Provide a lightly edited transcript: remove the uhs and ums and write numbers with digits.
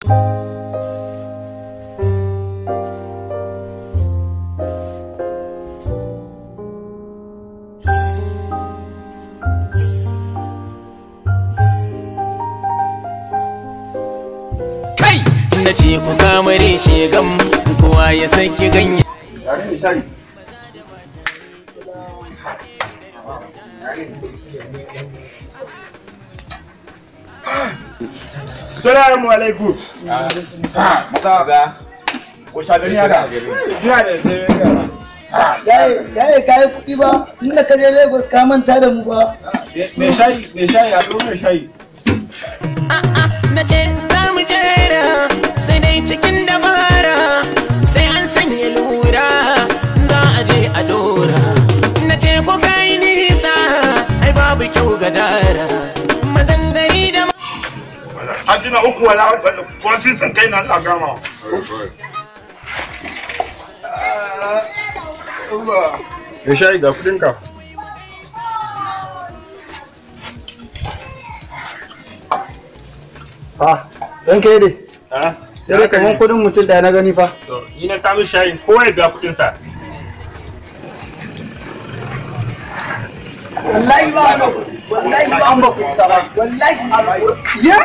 Kai, na ce ku kamare shi gam, kowa ya saki ganye. Yare mai shayi. Salamu alaikum. Maza. Ko shagari haka? Ina da sai Yaye kayi kuɗi ba, inda ka je Lagos ka manta da mu ba. mai shayi, mai shayi, a zo mai shayi. Na ce za mu jera, sai dai cikin dabara, sai an sanya lura, za a je a dora. Na ce ko kai nisa, ai babu kyau ga dara. Mazan gari da Sati na uku wala ko sun kai na Allah gama. Mai shayi ga kudinka. Ah, don kai dai. Ah, Sai dai kaman kuɗin mutum ɗaya na gani fa. To, ni na samu shayin kowa ya biya kudinsa. Wallahi ba wallahi ba an ba ku isa ba. Wallahi. Ya?